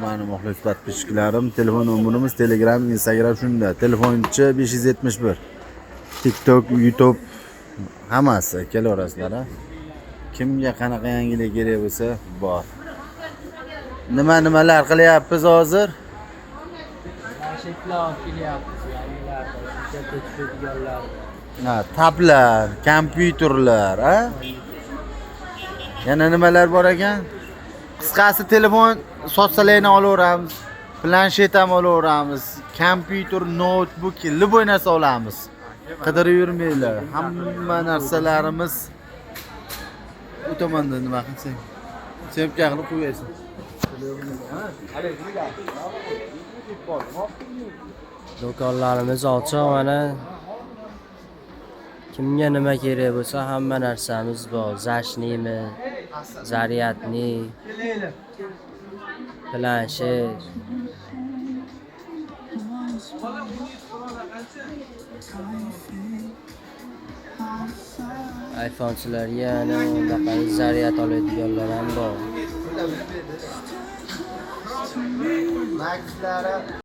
Mani muxlis подписчиklarim, telefon nomerimiz Telegram, Instagram shunda. Telefonchi 571. TikTok, YouTube hammasi kelaverasizlar, a. Kimga qanaqa yangilik kerak bo'lsa, bor. Nima nimalar qilyapmiz hozir? Planshetlar olib kelyapmiz, yangilardan, katta tushadiganlar. Ha, tablar, kompyuterlar, a? Yana nimalar bor ekan? Qisqasi, telefon sotsalarni olaveramiz, planshet ham olaveramiz, kompyuter, noutbuk, любой narsa olamiz. Qidirib yurmanglar. Hamma narsalarimiz u tomonda. Nima qilsang? Съёмка qilib qo'yaysan. Do'konlarimiz ochiq mana. Kimga nima kerak bo'lsa, hamma narsamiz bor. Зашнийmi, зарядный, planshet. iPhonechilarga yana unaqa zaryad oladiganlar ham bor. Maxlari.